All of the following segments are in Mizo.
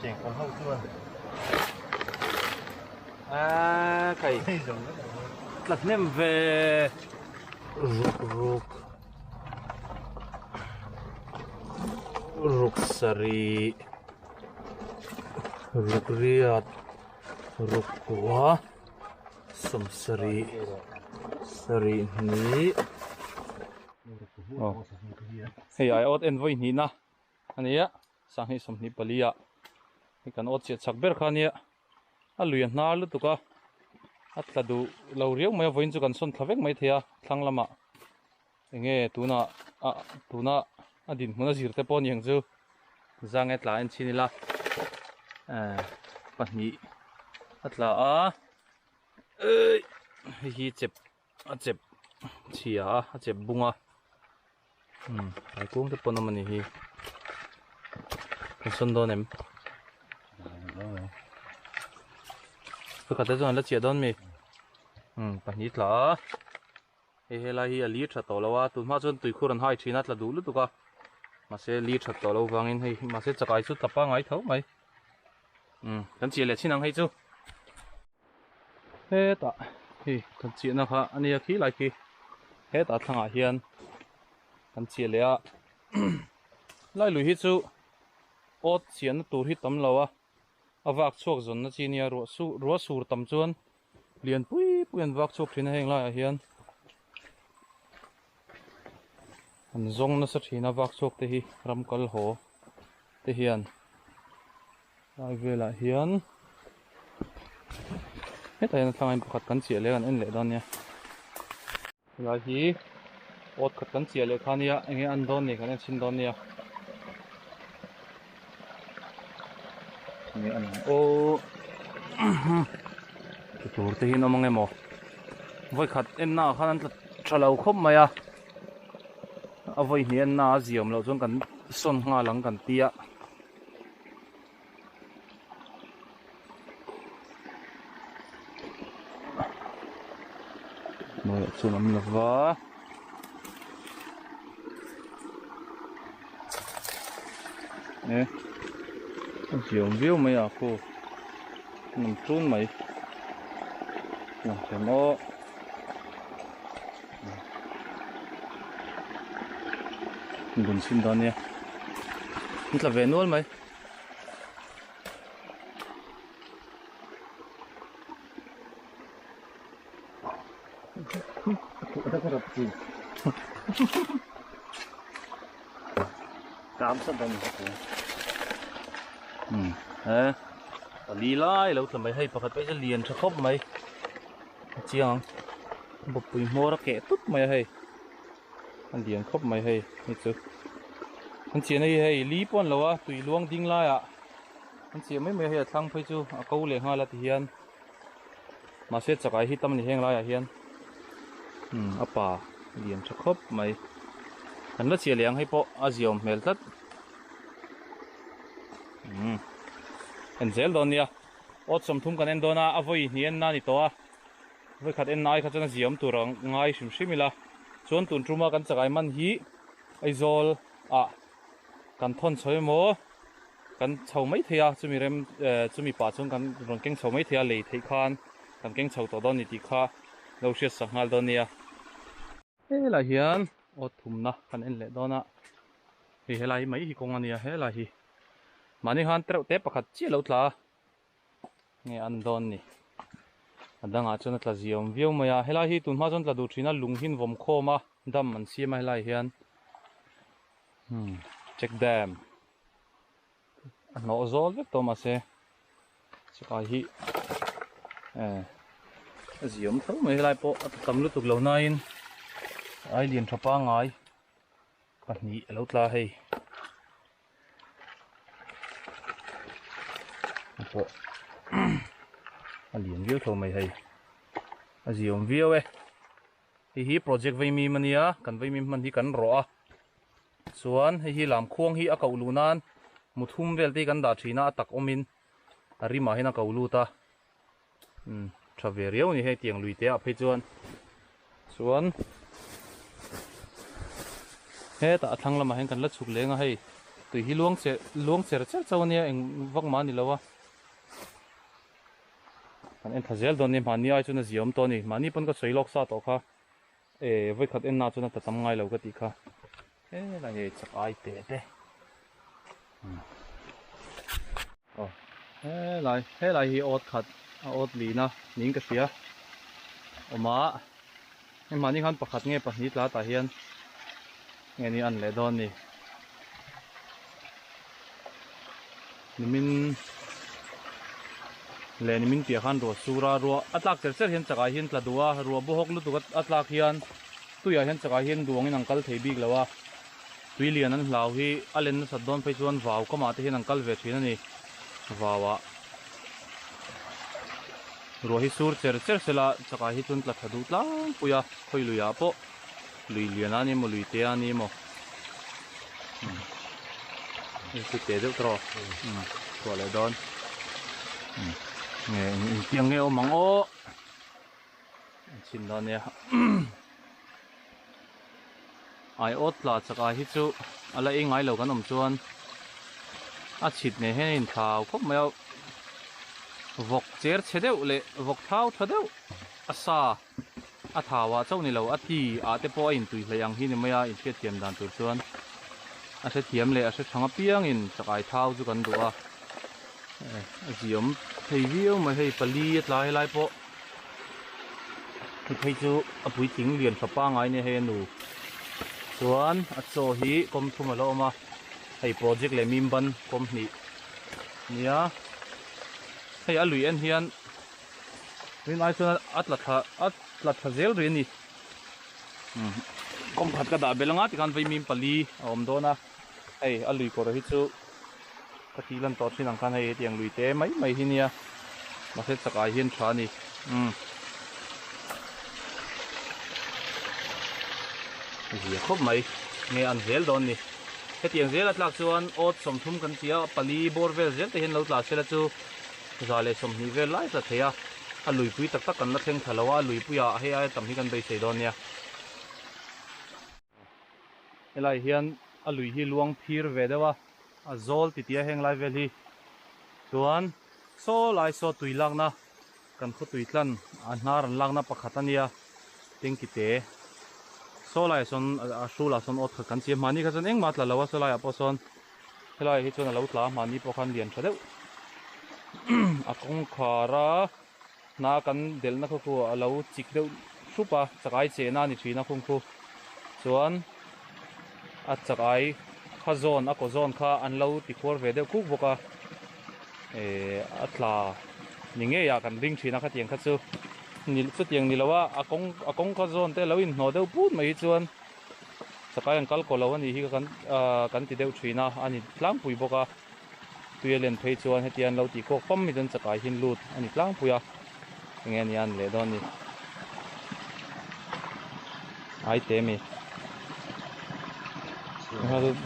Chengkawl ho chuan a kai tla hnem ve ruk ruk ruk sarih ruk riat ruk kua sawmsarih sarih hnih hei ai awt en vawi hnihna a ni a sanghnih sawmhnih pali ah hei kan awt chiah chak ber kha a nia a lui a hnar lutuk a a tla duh lo riau mai a vawiin chu kan sawn thla vek mai thei a thlang lamah enge tunah ah tuna a dinhmun a zir te pawh a ni ang chu zange tla en chhin ila eh pahnih a tla a eih hei hi chep a chep chhia a a chep bung a umm tlai kung te pawn a awm a ni hi kan sawn dawn em pakhat te chuan an la chiah dawn mi umm pahnih tla a hei helai hi a li tha tawh lo a tun hma chuan tuikhur an hai thin a tla duh lutuk a mahse li that tawh lo vangin hei mahse chakai chu tla pangai tho mai umm kan chiah leh chin ang hei chu. Hetah hei kan chiahna kha a nia khi lai khi hetah thlangah hian kan chiah leh a lai lui hi chu awt chiahna tur hi tam lo a a vak chhuak zawnna chi nia ruah su ruah sur tam chuan lian pui pui an vak chhuak thin a heng laiah hian an zawng nasa thin a vak chhuak te hi ram kal haw te hian. Lai velah hian hetah hian a thlang in pakhat kan chiah leh kan en leh dawn nia helai hi awt khat kan chiah leh kha nia enge an dawn ni kan en chhin dawn nia enge an aw ti tur te hi an awm ang emaw vawi khat en naah khan an tla tha lo khawp mai a a vawi hnih en naah a ziam loh chuan kan sawn nghal ang kan tia. Hnuaiah chuan awm lo va. E a ziawm viau mai a khu an awm ṭun mai lang thei maw. Bun chhin dawn nia an tla ve nual mai. Pali lai lo tla mai hei pakhat pawh hi chu lian tha khawp mai. A chiang ang bawppui hmawr a keh tut mai a hei a lian khawp mai hei hei chu an chian a hi hei li pawh an lo a tui luang ding laiah an chiah mai mai a hei a thlang phei chu a ko leh nghal a ti hian mahse chakai hi tam a ni heng laiah hian umm a pa lian tha khawp mai kan la chiah leh ang hei pawh a ziaawm hmel tlat umm en zel dawn nia. Awt sawmthum kan en dawn a, a vawi hnih en na a ni tawh a, vawi khat en na ai kha chuan a ziaawm tur a ngai hrim hrim ila, chuan tun tuma kan chakai man hi Aizawl ah kan thawn chho emaw kan chho mai thei a, chumi rem eh chumi pah chuan kan rawn keng chho mai thei a, lei theih khan kan keng chho tawh dawn a ni tih kha lo hriat sak nghal dawn nia. Helai hian awt thumna kan en leh dawn a, hei helai hi mai hi kawng a nia helai hi mahni khan tereuh te pakhat chiah lo tla a nge an dawn ni a dangah chuan a tla ziawm viau mai a helai hi tunhma chuan tla duh thin a lung hi an vawm khawm a dam an siam a helai hian hmm check dam a hnawh zawl vek tawh mahse chakai hi eh a ziawm tho mai helai pawh a tam lutuk lo nain ai lian tha pangai pahnih a lo tla hei pawh a lian viau tho mai hei a ziawm viau e hei hi project vaimim a nia kan vaimim hman hi kan rawh a Chuan hei hi lam khuang hi a koh luh nan muthum vel te hi kan dah thin a, a tak awmin a rimah hian a ko lut a, umm tha ve riau a ni hei tiang lui te ah phei chuan. Chuan hetah a thlang lamah hian kan la chhuk leng a hei. Tui hi luang che luang cher cher chauh ania eng vak mah a ni lo a. Kan en thla zel dawn nia mahni ai chuan a ziaawm tawh a ni. Mahni pawn ka sawi lawk sa tawh kha eh vawikhat en na chuan a ta tam ngai lo ka tih kha. Helai hei chak ai teh te aw helai helai hi awt khat a awt lina niin ka hria awm a hei mahni khan pakhat nge pahnih tla tah hian nge ni an leh dawn ni nimin leh nimin piah khan ruah sur a ruah a tlak cher cher hian chakai hi an tla duh a ruah bawhawk lutuk a tlak hian. Tuiah hian chakah hian duangin an kal thei bik lo a, tui lian an hlau hi a len nasat dawn phei chuan vau kamah te hian an kal ve thin a ni. Vauah ruah hi sur cher cher sela chakah hi chuan tla tha duh tlangpui a, khawi luiah pawh lui lian a ni emaw lui te a ni emaw chu te deuh tawh chhuah leh dawn nge engtiang nge awm ang aw. An chhin dawn nia. Ai awt tla chak ai hi chu a la ei ngai lo kan awm chuan a chhit nen hian a inthlau khawp mai a. Vawk cher chhe deuh leh vawk thau tha deuh a sa a thau ah chauh ni lo a ti ah te pawh a intui hleih ang hi ni mai a inhriatthiam dan tur chuan a hrethiam leh a hre thang apiangin chak ai thau chu kan duh a. A ziawm thei viau mai hei pali a tla helai pawh. Hei phei chu a puitling lian tha pangai nia hei a nu chuan a chaw hi kawm thum a la awm a hei project leh mim ban kawm hnih nia hei a lui en hian rin ai chuan a tla thla a tla tha zel rih a ni kawm khat ka dah belh anga tikhan vei mim pali a awm dawn a hei a lui kawr hi chu Ka tih lan tawh thin ang khan hei hetiang lui te mai mai hi nia mahse chakai hian tha a ni umm zia khawp mai nge an zel dawn ni hetiang zel a tlak chuan awt 30 kan tia pali bawr vel zel te hian lo tla sela chu 120 vel lai tla thei a a luipui tak tak kan la thleng thla lo a a luipuiah hei aia tam hi kan beisei dawn nia. Helai hian a lui hi luang phir ve deuh a, a zawl ti tia heng lai vel hi chuan saw lai saw tui lakna kan khaw tui tlan a hnar an lakna pakhat a nia tanky te saw laiah sawn a hrulah sawn awt khat kan chi a mahni kha chuan engmah a tla lo a saw laiah pawh sawn helaiah hi chuan a lo tla a mahni pawh khan lian tha deuh a kawngkhar a hna kan delhna khaw khu a lo chik deuh hrup a chakai chehna a ni thin a khung khu chuan a chakai kha zawn a kaw zawn kha an lo ti khuar ve deuh kuk bawk a ehh a tla ni ngei ah kan ring thin a khatiang kha chu ni chutiang ni lo a a kawng a kawng kha zawn te lo inhnawh deuh put mai hi chuan chakai an kal kaw lo a nih hi kan ahh kan ti deuh thin a a ni tlangpui bawk a. Tui a len phei chuan hetiang an lo tih kawk pam mai chuan chakai hi an lut a ni tlangpui a, enge nia an leh dawn ni. Ai te mi.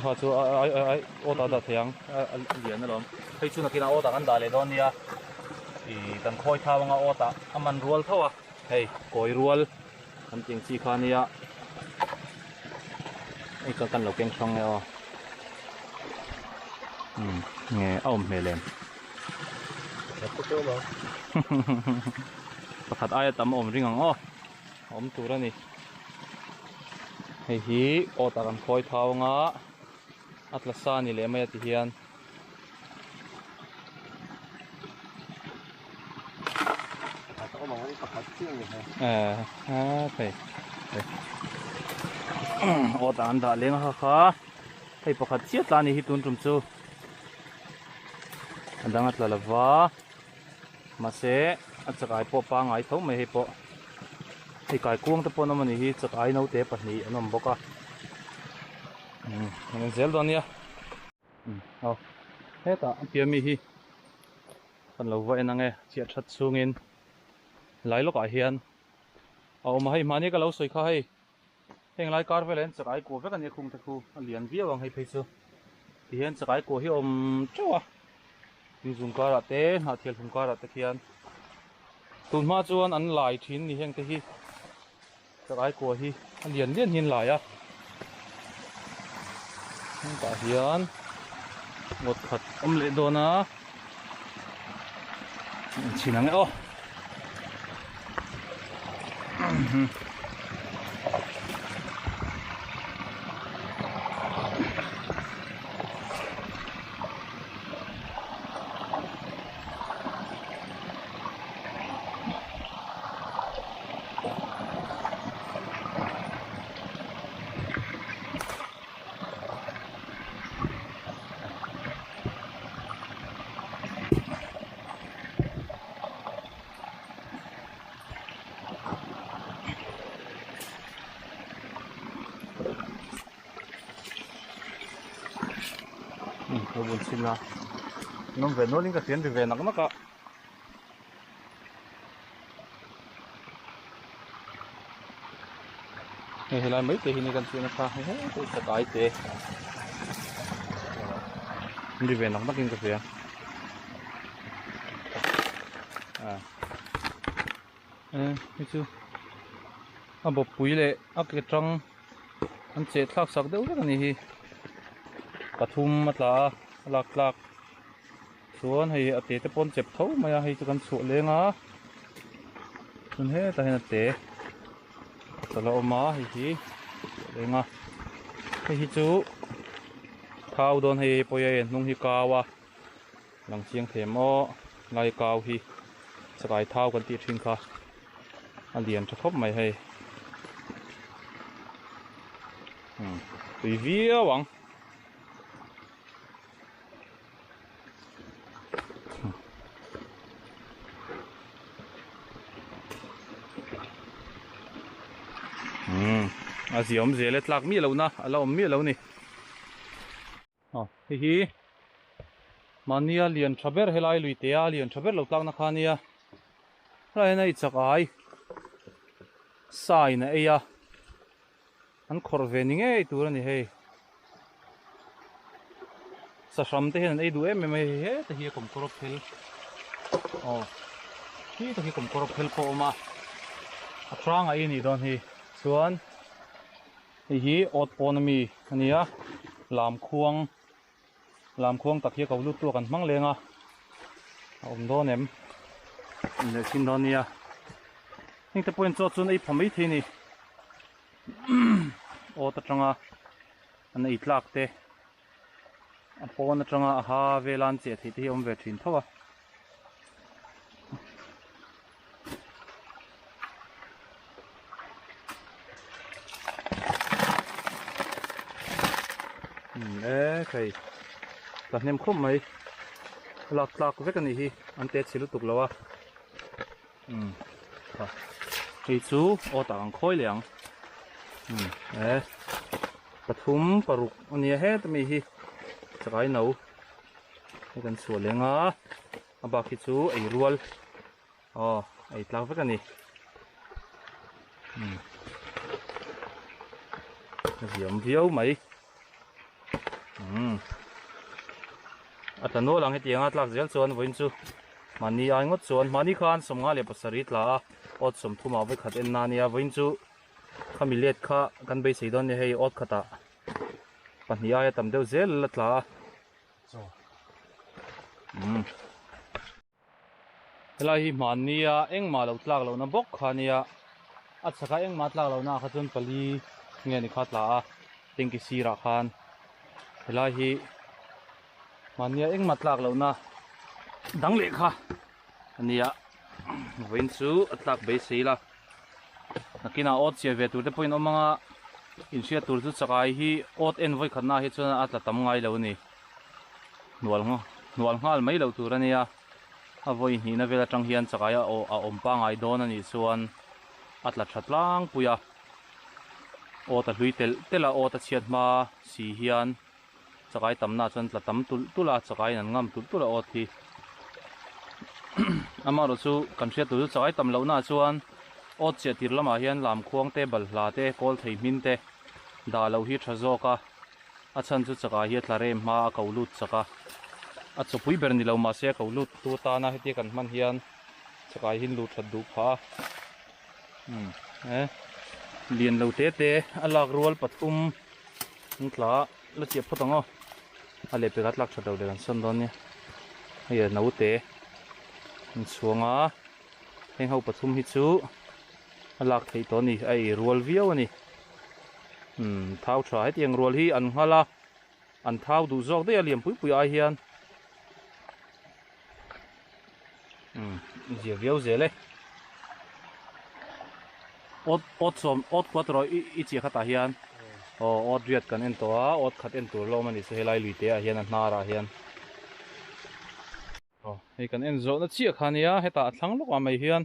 Ha chu ai ai ai aw ta dah thei ang a lian alawm. Hei chu nakinah aw ta kan dah leh dawn nia. I kan khawi thau anga aw ta a man rual tho a. Hei kawi rual kan tih ang chi kha nia. Hei ka kan lo keng hrang e aw. Umm nge a awm hmel em? Pakhat aia tam a awm ring ang aw. A awm tur a ni. Hei hi awt ah kan khawi thau anga a tla sa a ni leh mai a ti hian. Aw tah an dah leng a kha kha hei pakhat chiah tla a ni hi tun tum chu a dang a tla lo va mahse a chakai pawh pangai tho mai hei pawh hei kaikuang te pawh an awm a ni hi chakai naute pahnih an awm bawk a umm an zel dawn a nia. Aw hetah a piah mi hi kan lo va en ang e chiah that chhungin lai lawkah hian a awm a hei mahni ka lo sawi kha hei heng lai kar velah hian chakai kua vek a nia khung te khu a lian viau ang hei phei chu tihian chakai kua hi a awm teuh a inzung karah te hnahthial hlum karah te khian tun hma chuan an lai thin ni heng te hi. Chakai kua hi a lian lian hian lai a hetah hian Ngawt khat awm leh dawn a chhin ang e aw. Ka bun chhin a nawm ve nualin ka hrian ri ve nak nak a. Hei helai mai te hi ni kan chhuahna kha hei hei chakai te ni ve nak nak in ka hria a e hei chu a bawppui leh a ke tang an cheh thlak sak deuh vek a ni hi pathum a tla a a lak tlak. Chuan hei a te te pawn chep tho mai a, hei chu kan chhuah leng a, chuan hetah hian a te a la awm a, hei hi chhuah leng a, hei hi chu thau dawn hei pawh hi a hnung hi kau a, lang chiang thei maw lai kau hi chakai thau kan tih thin kha a lian tha khawp mai hei tui viau ang. A zia awm zel e tlak miah lohna a la awm miah lo ni aw hei hi mahnia lian tha ber helai lui te a lian tha ber lo tlakna kha ania helai hian a inchak ai sa in a ei a. An khawrh ve ni ngei tur a ni hei. Sahram te hian an ei duh em em a hei heta hi a kawmkawr a phel. Aw khi tak hi kawmkawr a phel pawh a awm a. A hrang a ei a nih dawn hi. Chuan hei hi awt pawn ami a ni a lamkhuang lamkhuang tak hi a ko lut tu a kan hmang leng a. A awm dawn em? Inleh thin dawn nia. Heng te pawhin chaw chuan ei pha mai thei a ni. Awt atanga an ei tlak te a pawn atanga a ha vela an cheh theih te hi a awm ve thin tho a. E khai tla hnem khawp mai lak tlak vek a nih hi an te chhe lutuk lo a. Umm tha hei chu aw tak ang khawi leh ang umm e pathum paruk a nia heta mi hi chakai no hei kan chhuah leng a a bak hi chu ei rual aw ei tlak vek a ni umm a ziam viau mai umm a tla nual ang hetiang a tlak zel chuan vawiin chu mahni ai ngawt chuan mahni khan sawmnga leh pasarih tla a awt sawmthum ah vawikhat en na ania vawiin chu khami let kha kan beisei dawn nia hei awt khatah pahnih aia tam deuh zel la tla a umm helai hi hmannia engmah lo tlak lohna bawk kha ania a chhakah engmah tlak lohna ah kha chuan pali nge ni kha tla a tanki sirah khan helai hi hmannia engmah tlak lohna dang leh kha ania vawiin chu a tlak beisei la nakinah awt chiah ve tur te pawhin awm anga inhriat tur chu chakai hi awt en vawikhatna ah hi chuan a tla tam ngai lo a ni. Hnual hnual nghal mai loh tur a nia a vawi hnihna vel atang hian chakai a aw a awm pangai dawn a nih chuan a tla tha tlangpui a awt a hlui telh telh a awt a chhiat hma si hian chakai tamna ah chuan tla tam tulh tulh a chakai in an ngam tulh tulh a awt hi amaherawh chu kan hriat tur chu chakai tam lohna ah chuan awt chiah tir lamah hian lamkhuang te balhla te kawl thei hmin te dah loh hi tha zawk a. A chhan chu chakah hi a tla rem hma a ko lut chak a, a chawpui ber ni lo mahse a ko lut tu atana hetia kan hman hian chakah hi lut that duh phah a, umm e lian lo te te a lak rual pathum an tla la chiah phawt ang aw. A lehpek a tlak that loh leh kan sawn dawn nia. Hei a naute an chhuang a, heng ho pathum hi chu a lak theih tawh a ni, a ei rual viau a ni. Umm thau tha hetiang rual hi an nghal a, an thau duh zawk daih a lian pui pui ai hian. Umm zia viau zel e. Awt awt sawm awt kuat rawh i i chiah khatah hian aw awt riat kan en tawh a awt khat en tur lawm a ni chu helai lui te ah hian a hnar ah hian aw hei kan en zawhna chiah kha nia hetah a thlang lawk ah mai hian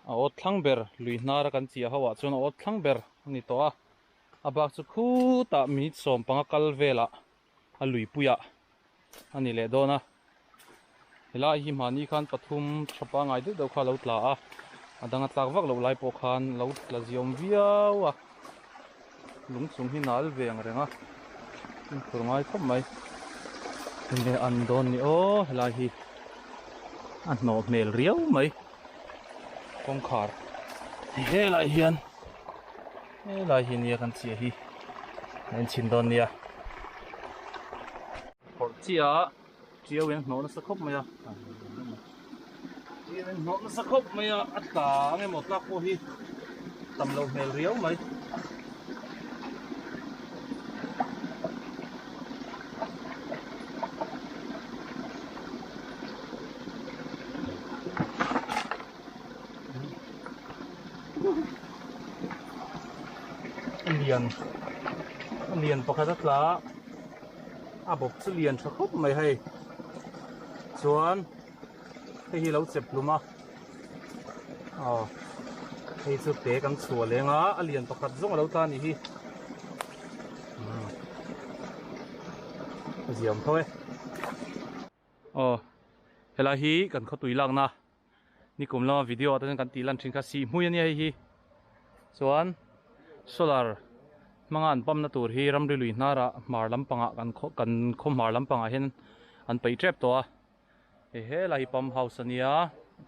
a awt thlang ber lui hnar a kan chiah ho ah chuan a awt thlang ber a ni tawh a a bak chu khutah minute sawm panga kal velah a luipuiah a ni leh dawn a helai hi mahni khan pathum tha pangai deuh deuh kha a lo tla a a dang a tlak vak loh lai pawh khan lo tla ziawm viau a lung chung hi nal ve ang reng a fimkhur ngai khawp mai enge an dawn ni aw helai hi a hnawh hmel riau mai kawngkhar helai hian helai hi nia kan chiah hi a inchhin dawn nia phawrh chiah a tiau in a hnawh nasa khawp mai a tiau in hnawh nasa khawp mai a a tla ang emaw tlak pawh hi tam loh hmel riau mai. A lian a lian pakhat a tla a a bawp chu lian tha khawp mai hei chuan hei hi a lo chep hlum a aw hei chu te kan chhuah leng a a lian pakhat zawng a lo tla a nih hi umm a ziam tho e aw helai hi kan khawtui lakna. Nikum lama video ah te chuan kan tih lan thin kha sih hmui a nia hei hi chuan solar hmanga an pump na tur hi ramri lui hnarah hmar lampangah kan khaw kan khaw hmar lampangah hian an peih tep tawh a hei helai hi pump house a nia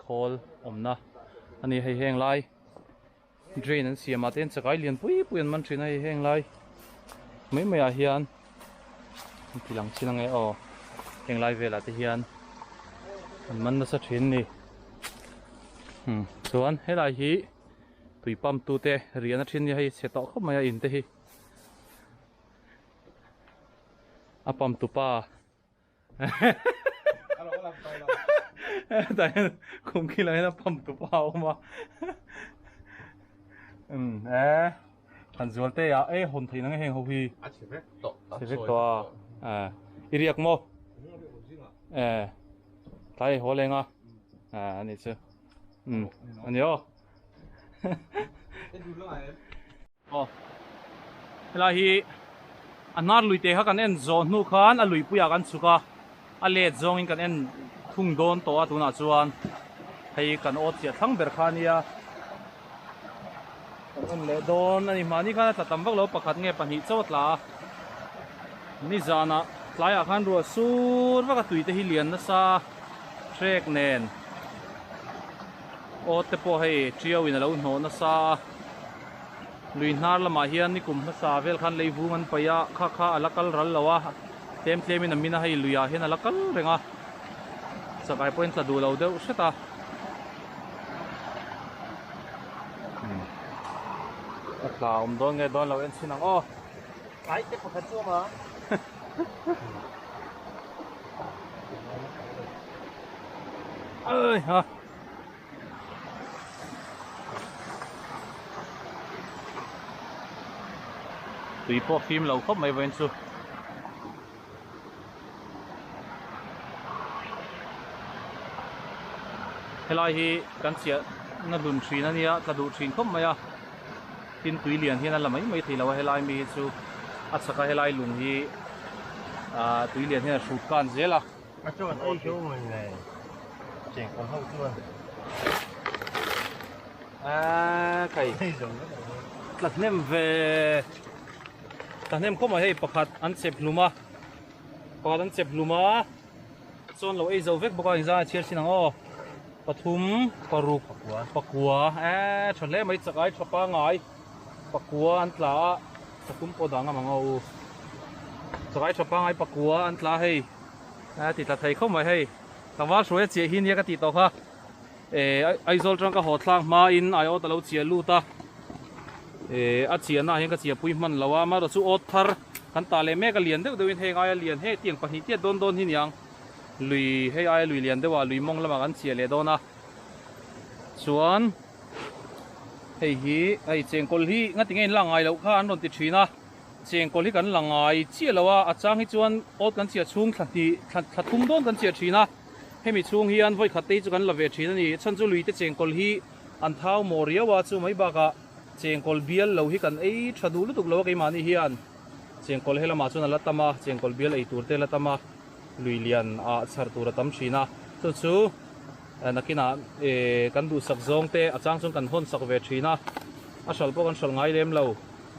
khawl awmna a ni hei heng lai drain an siam ah te hian chakai lian pui pui an man thin a hei heng lai mai mai ah hian an ti lang chin ange aw heng lai velah te hian an man nasa thin ni hmm chuan helai hi tui pump tu te riahna thin nia hei chhe tawh khawp mai a in te hi a pump tu pa Hetah hian khum khi lah hian a pump tu pa a awm a umm e han zual te ah e hawn theih nang heng ho hi a chhe vek tawh a chhe vek tawh a eh i riak maw eh tlai haw leng a eh ani chu umm ani aw Aw helai hi a hnar lui te kha kan en zawh hnu khan a luipuiah kan chhuk a a let zawngin kan en thung dawn tawh a tunah chuan hei kan aw chiah thlang ber kha a nia kan en leh dawn a ni mahni khan a tla tam vak lo pakhat nge pahnih chauh a tla a nizanah tlaiah khan ruah sur vak a tui te hi lian nasa hrek nen aw te pawh hei tiau in a lo hnawh nasa a. Lui hnar lamah hian nikum hmasa vel khan lei vung an paih a, kha kha a la kal ral lo a, tlem tlemin a min a hei luiah hian a la kal reng a, chakai pawhin tla duh lo deuh hret a. A tla awm dawn nge dawn lo en chhin ang aw. Ai te pakhat chu awm a. Oi ha. Tui pawh fim lo khawp mai vawiin chu. Helai hi kan chiah na hlun thin a nia tla duh thin khawp mai a tin tui lian hian a la mai mai thei lo a helai mi hi chu a chhak a helai lung hi ah tui lian hian a hrut kan zel a. A chuan ei chu awm in le chengkawl ho chuan a kai tla hnem ve tla hnem khawp mai hei pakhat an chep hlum a pakhat an chep hlum a chuan lo ei zo vek bawk a engzah a chhiar chin ang aw pathum paruk pakua e tha hle mai chakai tha pangai pakua an tla a pathum pawh dah ngam ang aw u. Chakai tha pangai pakua an tla hei a ti tla thei khawp mai hei tlangval hruai a chiah hi nia ka tih tawh kha eh Aizawl tang ka haw thlak hma in aiawt alo chiah lut a eh a chiahna ah hian ka chiahpui hman lo a amaherawh chu awt thar kan tah leh mek a lian deuh deuh in heng aia lian hei tiang pahnih tiat dawn dawn hi niang lui hei aia lui lian deuh ah lui mawng lamah kan chiah leh dawn a chuan hei hi hei chengkawl hi ngati nge in la ngai loh kha an rawn ti thin a. Chengkawl hi kan la ngai chiah lo a, a chang hi chuan awt kan chiah chhung thla hnih thla thla thum dawn kan chiah thin a, hemi chhung hian vawi khat te hi chu kan la ve thin a ni. Chhan chu luite chengkawl hi an thau maw riau a, chu mai bakah chengkawl bial lo hi kan ei tha duh lutuk lo a keimahni hian chengkawl he lamah chuan a la tam a, chengkawl bial ei tur te a la tam a, lui lian ah chhar tur a tam thin a, chu chu nakinah kan duhsak zawng te a chang chuan kan hawn sak ve thin a, a hral pawh kan hral ngai lem lo.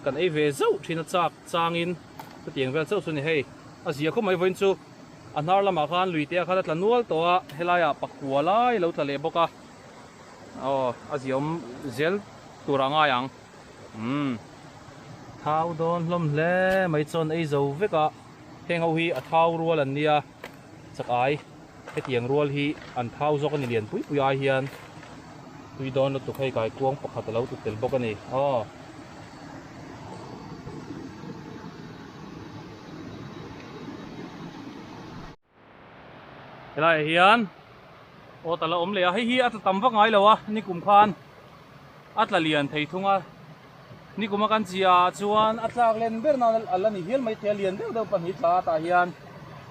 Kan ei ve zauh thin a chak changin chutiang vel chauh chu ni hei. A zia khawp mai vawiin chu a hnar lamah khan lui te ah khan a tla nual tawh a, helaiah pakua lai a lo tla leh bawk a. Aw a zia awm zel tur a ngai ang. Umm thau dawn hlawm hle mai chuan ei zo vek a, heng ho hi a thau rual an nia chak ai hetiang rual hi an thau zawk a ni lian pui pui ai hian tui dawn lutuk hei kaikuang pakhat a lo tlu tel bawk a ni aw. Helaiah hian awt a la awm leh a, hei hi a tla tam vak ngai lo a nikum khan a tla lian thei thung a, nikum a kan chiah ah chuan a tlak len ber nan a la ni hial mai thei a, lian deuh deuh pahnih tla tah hian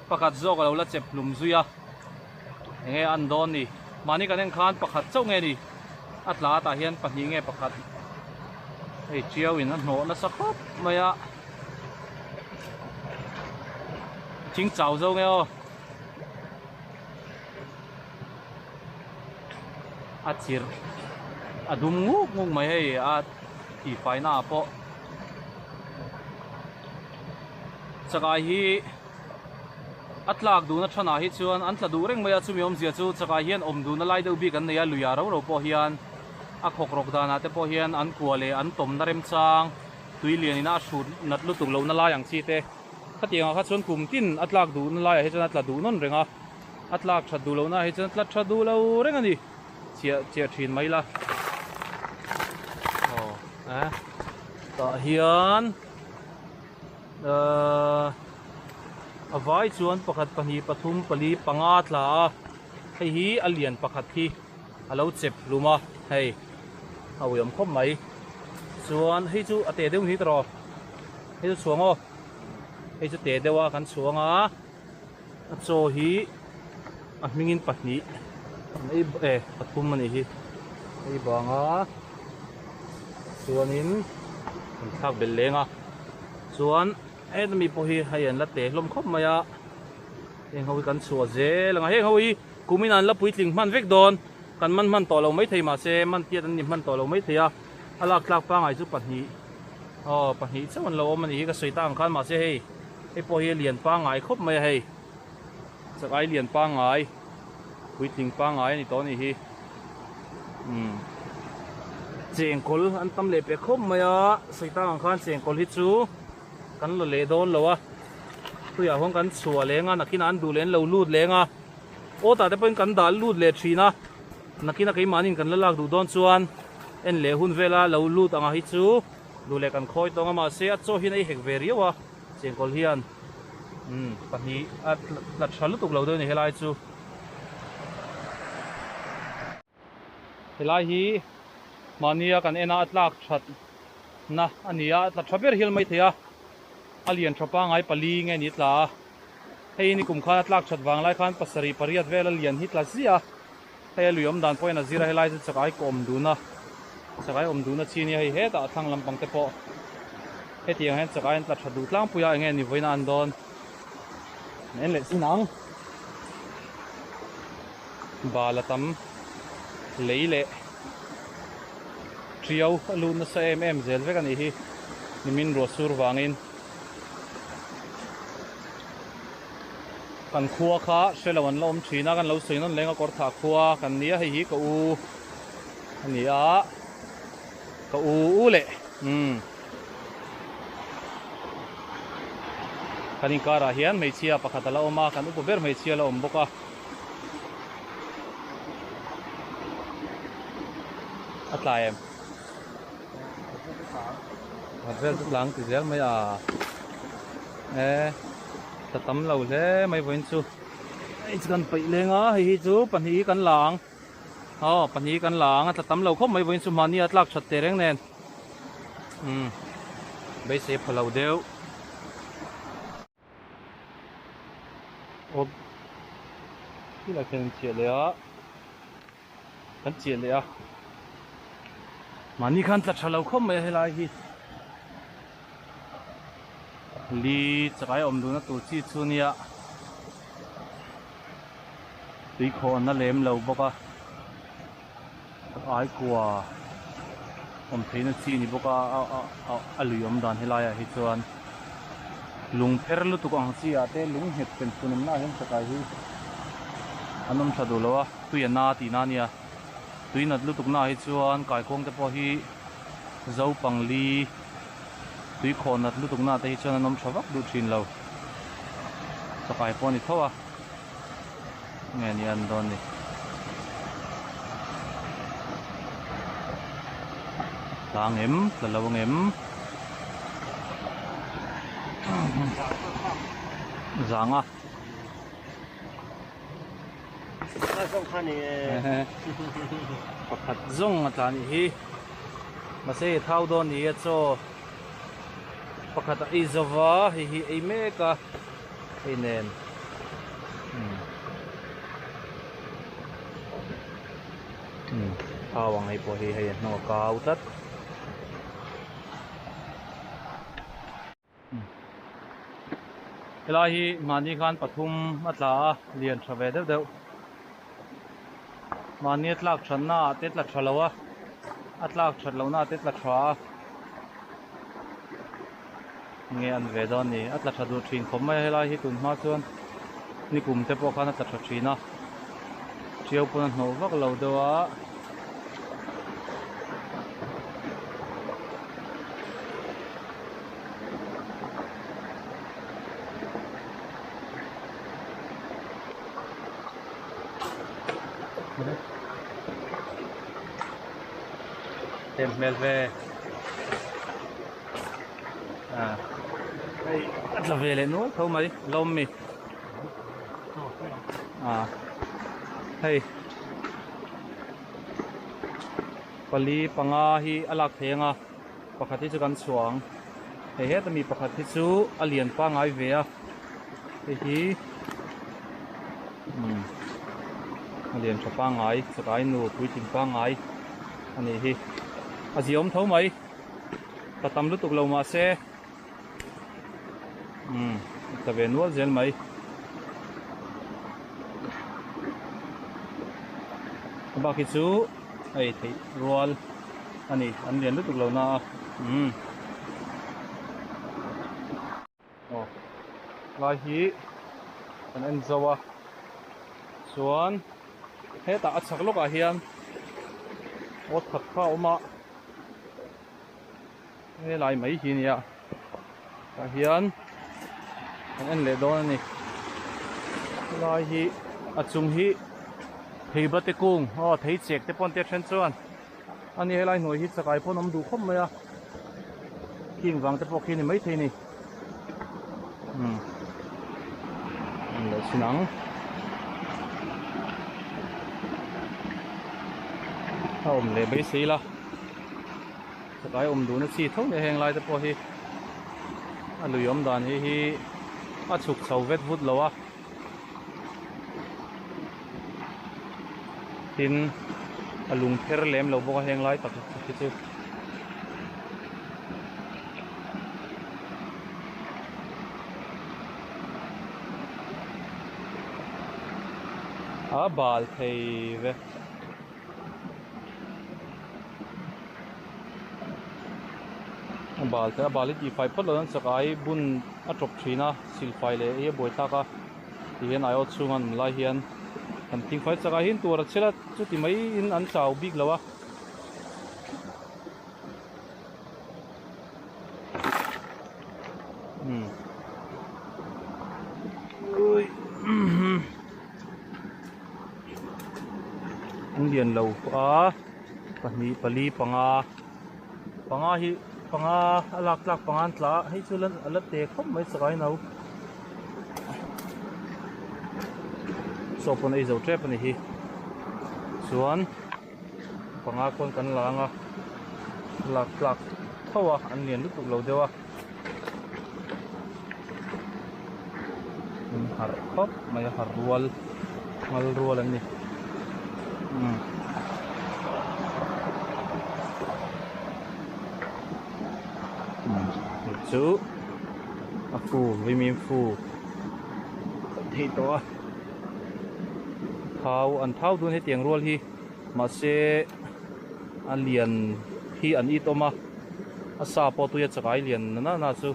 pakhat zawk a lo la chep hlum zui a, enge an dawn ni, mahni kan en khan pakhat chauh nge ni a tla tah hian pahnih nge pakhat hei tiau in a hnawh nasa khawp mai a. Thing chau zo nge aw a chirh a dum nguk nguk mai hei a tihfai na ah pawh chakai hi a tlak duhna thanah hi chuan an tla duh reng mai a chumi awmzia chu chakai hian awm duhna lai deuh bik an nei a lui ah ro ro pawh hian a khawk rawk danah te pawh hian an kua leh an tawmna remchang. Tui lian ina a hrut nat lutuk lohna lai ang chi te. Khatiang ah kha chuan kum tin a tlak duhna laiah hi chuan a tla duh nawn reng a, a tlak that duh lohna ah hi chuan a tla tha duh lo reng a ni. Chiah chiah thin mai la. Aw eh tah hian ahh a vai chuan pakhat pahnih pathum pali panga tla a, hei hi a lian pakhat hi. A lo chep hlum a hei a uiawm khawp mai chuan hei chu a te deuh ni tawh hei chu chhuang aw hei chu te deuh a kan chhuang a a chaw hi a hmingin pahnih an ei e pathum a nih hi hei vanga chuanin an thlak belh leng a chuan heta mi pawh hi hei an la te hlawm khawp mai a heng ho hi kan chhuah zel ang a heng ho hi. Kumin an la puitling hman vek dawn, kan man hman tawh lo maithei mahse man tiat an ni hman tawh lo maithei a, a lak tlak pangai chu pahnih aw pahnih chauh an lo awm a nih hi ka sawi tak ang khan mahse hei hei pawh hi a lian pangai khawp mai a hei chakai lian pangai puitling pangai a ni tawh a nih hi umm chengkawl an tam leh pek khawp mai a sawi tak ang khan chengkawl hi chu kan la leh dawn lo a tuiah huan kan chhuah leng a nakinah an duh leh an lo lut leng a. Aw tah te pawhin kan dah lut leh thin a, nakina keimahniin kan la lak duh dawn chuan en leh hun vela lo lut anga hi chu duh leh kan khawi tawng a mahse a chaw hian a i hek ve riau a chengkawl hian umm pahnih a tla tha lutuk lo deuh a ni helai chu. Helai hi mahnia kan en a a tlak that na a ni a, a tla tha ber hial maithei a, a lian tha pangai pali nge ni tla a. Hei ni kum khan a tlak that vang lai khan pasarih pariat vel a lian hi tla ziah a, hei a lui awm dan pawhin a zir a, helai chu chakai ka awm dun a, chakai awm dun a chi nia hei hetah a thlang lampang te pawh hetiang hian chakai an tla tha duh tlangpui a, enge ni vawiin a an dawn en leh sin ang bal a tam lei leh tiau a lut nasa em em zel vek a nih hi nimin ruah sur vangin. Kan khua kha hre lo an la awm thin a, kan lo sawi nawn leng a kawrthah khua kan ni a, hei hi ka u a ni a, ka u u leh umm. Kan inkarah hian hmeichhia pakhat a la awm a, kan upa ber hmeichhia a la awm bawk a. A tlai em? Khat vel chu tlang ti zel mai a. E tla tam lo hle mai vawiin chu. Hei chu kan peih leng a, hei hi chu pahnih hi kan la ang. Aw pahnih hi kan la ang a tla tam lo khawp mai vawiin chu mahni a tlak that teh reng nen. Umm beisei pha lo deuh. Aw khilai khian an chiah leh a kan chiah leh a mahni khan tla tha lo khawp mai a helai hi li chakai awm duhna tur chi chu nia tui khawh an la lem lo bawk a ai kua awm theihna chi ni bawk a a lui awm dan helaiah hi chuan lung pher lutuk ang chi ah te lung nghet pen fun awmna ah hian chakai hi an awm tha duh lo a tui a na tihna a nia tui nat lutuk naah hi chuan kaikuang te pawh hi zo pangli tui khawh nat lutuk naah te hi chuan an awm tha vak duh thin lo chakai pawh a ni tho a. Nge ni an dawn ni. Tla ang em? Tla lo ang em? Zang a. Pakhat zawng a tla nih hi. Mahse i thau dawn ni a chaw. Pakhat a ei zova hei hi ei mek a. Hei nen umm umm thau ang hei pawh hi hei a hnung a kau tlat umm helai hi mahni khan pathum a tla a lian tha ve deuh deuh mahni a tlak thatna ah te tla tha lo a a tlak that lohna ah te tla tha a. Nge an ve dawn ni? A tla tha duh thin khawp mai a helai hi tun hma chuan nikum te pawh khan a tla tha thin a tiau pawn a hnawh vak lo deuh a. Tem hmel ve. Hei a tla ve leh nual tho mai lawm mi hei pali panga hi a lak thei anga pakhat hi chu kan chhuah ang hei heta mi pakhat hi chu a lian pangai ve a hei hi umm a lian tha pangai chakai nu puitling pangai a nih hi a ziawm tho mai. Ta tam lutuk lo mahse umm ta ve nual zel mai. A bak hi chu a ei theih rual a ni an lian lutuk lo na a umm aw lai hi kan en zo a chuan hetah a chhak lawkah hian awt khat kha a awm a. Helai mai hi nia tah hian kan en leh dawn a ni helai hi a chung hi thei bate kung aw thei chek te pawh an tia then chuan ani helai hnuai hi chakai pawh an awm duh khawp mai a khing vang te pawh khi a ni maithei a ni umm en leh chin ang. A awm leh beisei la. Chakai awm duhna chi tho nia heng lai te pawh hi a lui awm dan hi hi a chhuk chho vet vut lo a tin a lung pher lem lo bawk a heng lai tak hi chu. A bal thei ve. A bal te a bal hi tihfai phawt lo an chak ai bun a tawp thin a silfai leh hi a buai thlak a ti hian aiawt chhunga an awm lai hian kan thingfai chak ah hian tur a chhel a chuti mai in an chau bik lo a. Umm. An lian lo a pahnih pali panga panga hi panga a lak tlak panga an tla a hei chu a la te khawp mai chakai no chaw pawn a ei zo tep a ni hi chuan panga khawn kan la ang a lak tlak tho a an lian lutuk lo deuh a an harh khawp mai a harh rual ngal rual an ni umm hei chu a fu vawimim fu theih tawh a thau an thau dun hetiang rual hi mahse a lian hi an it awm a a sa pawh tui a chakai lian na na chu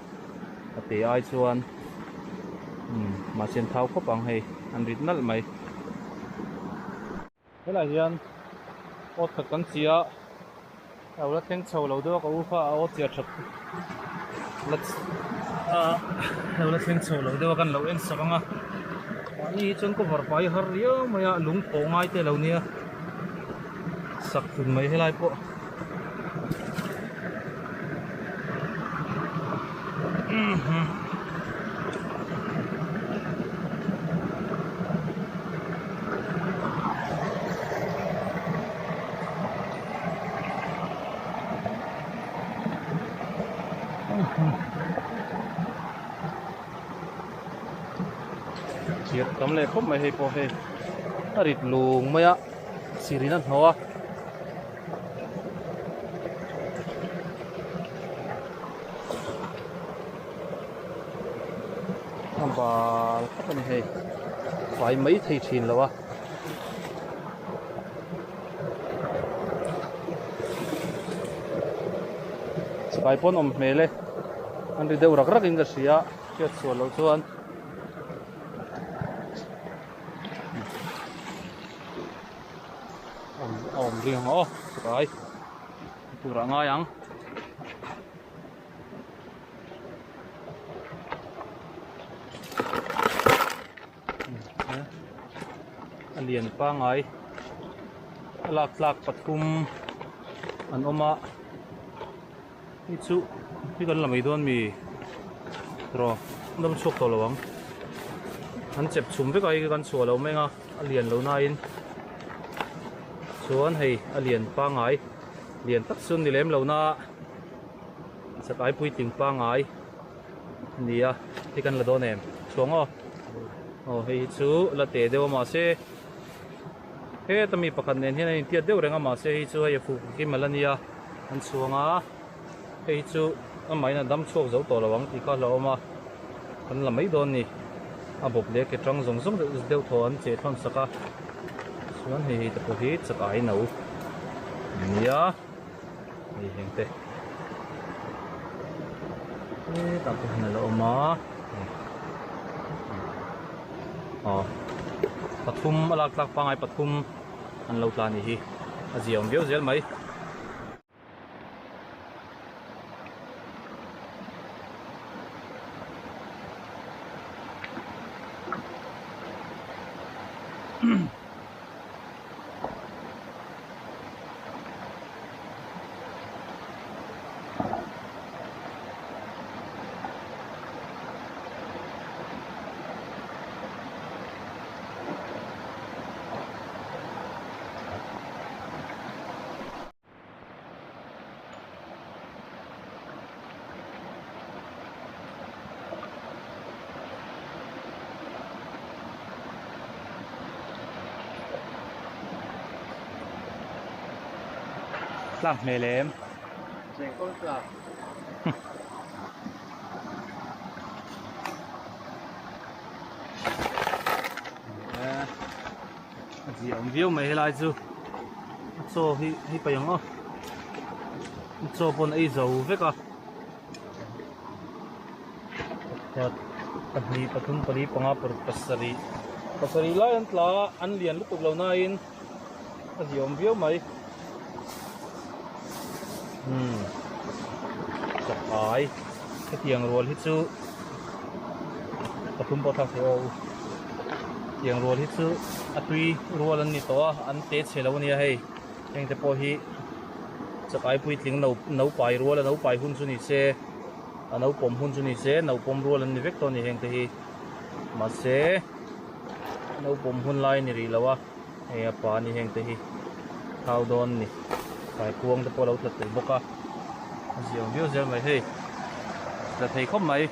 a te ai chuan umm mahse an thau khawp ang hei an rit nalh mai helaiah hian awt khat kan chi a a lo la thleng chho lo deuh a ka u kha a awt chiah that la a lo la thleng chho lo deuh a kan lo en sak ang a mahni hi chuan cover pai har riau mai a lung pawh ngai te lo nia sak hlun mai helai pawh. Thir tam leh khawp mai hei pawh hei a rit lung mai a sir in a hnawh a. A bal khawp a ni hei fai mai thei thin lo a. Sipai pawn awm hmel e an ri deuh rak rak in ka hria hriat chhuah loh chuan. Awm a awm ring ang aw sipai turah ngai ang. A lian pangai a lak tlak pathum an awm a hei chu hi kan la mai dawn mi rawh dam chhuak tawh lo ang an chep chhum vek a hei kan chhuah lo mai ang a a lian lo nain chuan hei a lian pangai lian tak chu ni lem lo na chakai puitling pangai. Nia hei kan la dawn em chhuang aw aw hei hi chu la teh deuh a mahse heta mi pakhat nen hian an intiat deuh reng a mahse hei chu hei a fuk kim ala nia an chhuang a hei hi chu amahin a dam chhuak zo tawh lo ang tih kha a hlauhawm a kan la mai dawn ni a bawp leh ke tang zawng zawng deuh thaw an cheh thlawn sak a chuan hei hei te pawh hi chakai no nia. Hei heng te hetah pawh hian a lo awm a aw pathum a lak tlak pangai pathum an lo tla a nih hi a zia awm viau zel mai. Tlak hmel em? Chengkawl tlak. A zia awm viau mai helai chu a chaw hi hei paih ang aw a chaw pawn a ei zo vek a pakhat pahnih pathum pali panga paruk pasarih pasarih lai an tla a an lian lutuk lo nain a zia awm viau mai umm chakai hetiang rual hi chu pathum pawh thlak thei aw tiang rual hi chu. A tui rual an ni tawh a, an te chhe lo a nia hei. Heng te pawh hi chakai puitling no no pai rual a no pai hun chu ni se a no pawm hun chu ni se no pawm rual an ni vek tawh a ni heng te hi. Mahse no pawm hun lai a ni rih lo a, hei a pa a ni heng te hi thau dawn a ni. Kaikuang te pawh a lo tla tel bawk a, a ziang viau zel mai hei tla thei khawp mai.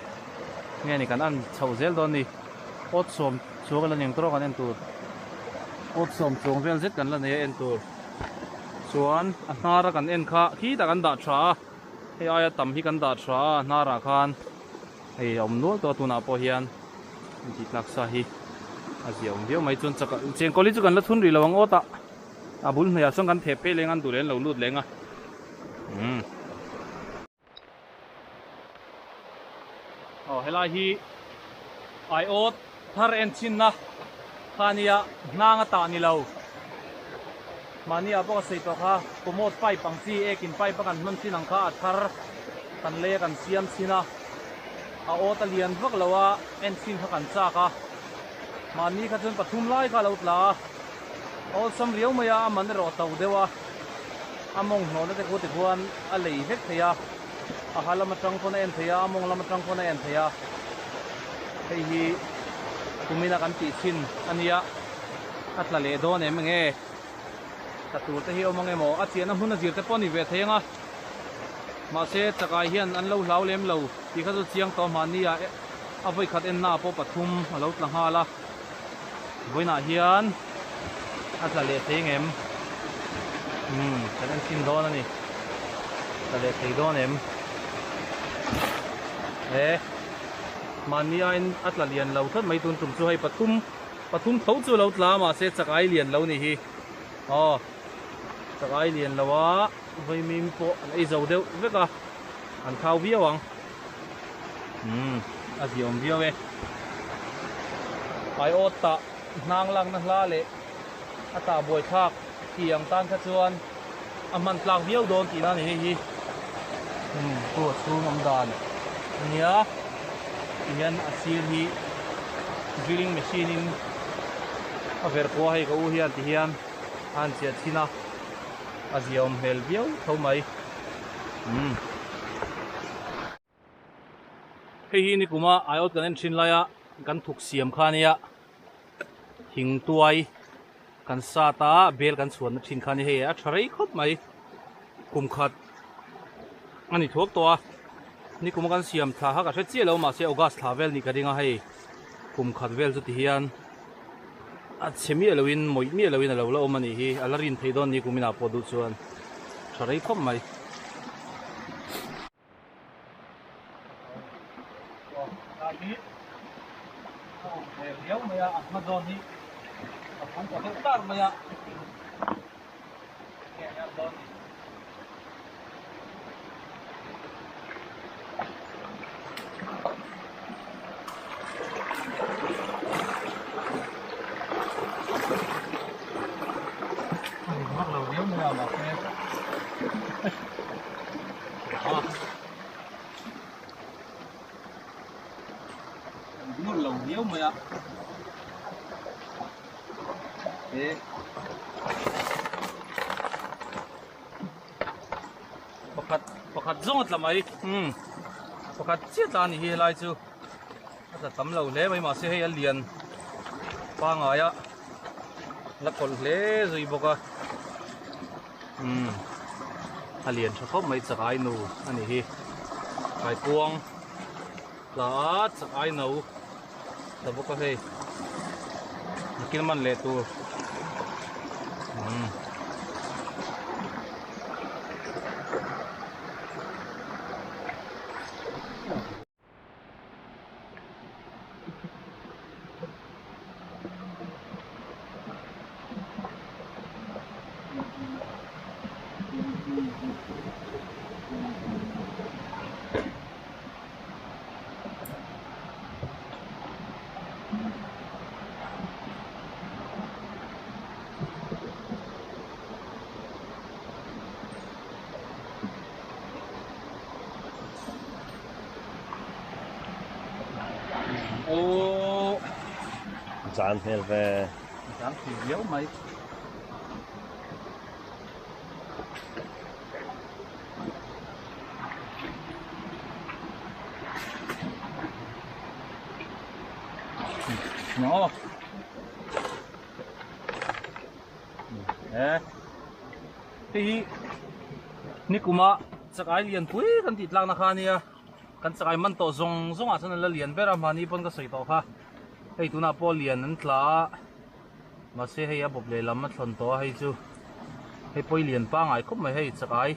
Nge ni kan an chhoh zel dawn ni. Awt sawm chuang a la ni ang tawrh kan en tur. Awt sawm chuang vel zet kan la nei a en tur. Chuan a hnar a kan en kha khitah kan dah tha a. Hei aia tam hi kan dah tha a a hnar ah khan hei a awm nual tawh a tunah pawh hian intih tlak sa hi a zia awm viau mai. Chuan chak chengkawl hi chu kan la thun rih lo ang awt ah a bul hnuaiah sawn kan theh phei leng a an duh leh an lo lut leng a. Umm. Aw helai hi aiawt thar en chhinna kha ania hnang a tah ni lo mahni ah pawh ka sawi tawh kha commode pipe ang chi ekin pipe a kan hman thin ang kha a thar kan lei a kan siam chhin a a awt a lian vak lo a en chhin kha kan chak a mahni kha chuan pathum lai kha a lo tla a a awlsam riau mai a a man erawh a to deuh a. A mawng hnawhna te khu tikhuan a lei vek thei a, a ha lam atang pawn a en thei a, a mawng lam atang pawn a en thei a. Hei hi kumina kan tih thin a nia, a tla leh dawn em enge? Tla tur te hi awm ang emaw? A chiahna hmun a zir te pawh a ni ve thei ang a, mahse chakai hian an lo hlau lem lo tih kha chu chiang tawh mahni ah a vawikhat enna ah pawh pathum a lo tla nghal a. Vawiinah hian a tla leh thei ngem? Umm kan en chhin dawn a ni. Tla leh thei dawn em? He mahni aiin a tla lian lo tlat mai tun tum chu hei pathum pathum tho chu a lo tla a mahse chak ai lian lo ni hi. Aw chak ai lian lo a vawimim pawh an ei zo deuh vek a an thau viau ang. Umm a ziawm viau e. Aiawt tah hnang lakna hla leh a tah buai thlak tih ang tan kha chuan a hman tlak viau dawn tihna a ni hei hi. Umm chu a chhung awm dan a nia tihian a sir hi drilling machine in a verh pawh a hei ka u hian tihian a han chiah chhin a a ziawm hmel viau tho mai. Umm. Hei hi nikuma aiawt kan en thin laia kan thuk siam kha ania thing tuai kan sat a bel kan chhuanna thin kha a ni hei a tha rei khawp mai kum khat a ni thuak tawh a nikuma kan siam thla kha ka hre chiah lo mahse august thla vel nih ka ring a hei kum khat vel chu ti hian a chhe miah loin mawih miah loin a lo la awm a nih hi a la rin thei dawn ni kuminah pawh duh chuan tha rei khawp mai. Lo viau mai a e pakhat pakhat zawng a tla mai umm pakhat chiah tla a ni hi helai chu a tla tam lo hle mai mahse hei a lian pangai a la kawlh hle zui bawk a umm a lian tha khawp mai chak ai nu a ni hi kaikuang tla a chak ai no ta bawk a hei nakin man leh tur umm. Zan hmel ve. Tlang thei viau mai. Nó. Eh. Hei hi nikuma chakai lian pui kan tih tlakna kha ania kan chakai man tawh zawng zawng ah chuan an la lian ber a mahni pawn ka sawi tawh kha hei tunah pawh lian an tla a mahse hei a bawp lehlam a thlawn tawh a hei chu hei pawi lian pangai khawp mai hei chakai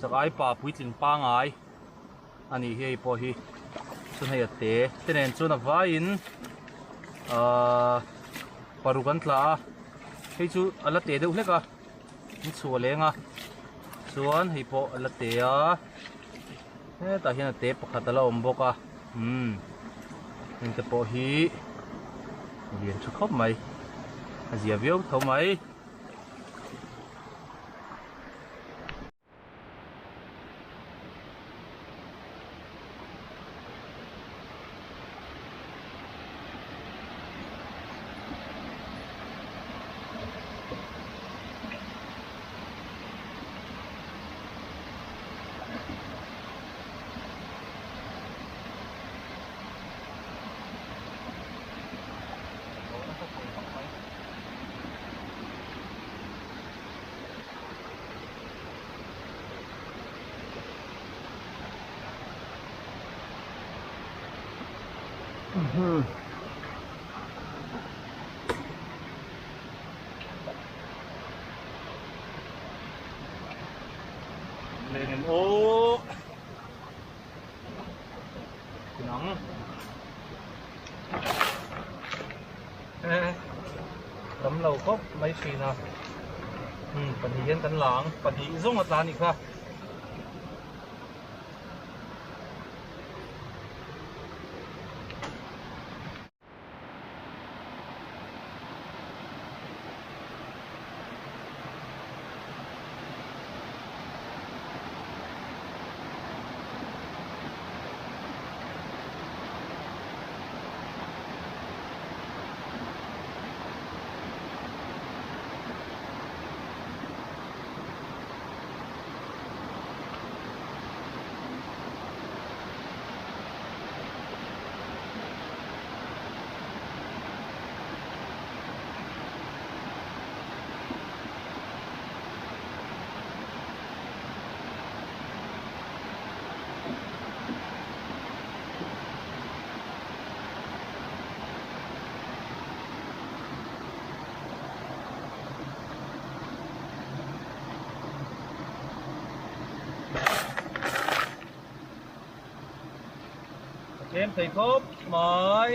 chakai pa puitling pangai a nih hi hei pawh hi chuan hei a te te nen chuan a vaiin ahh paruk an tla a hei chu a la te deuh hlek a an chhuah leng a chuan hei pawh a la te a hetah hian a te pakhat a la awm bawk a umm heng te pawh hi lian tha khawp mai a zia viau tho mai. Lên ô Nắng Tấm lầu cốc mấy xì nè Pahnih hian kan la ang pahnih zawng a tla a nih kha. A tlem thei khawp mai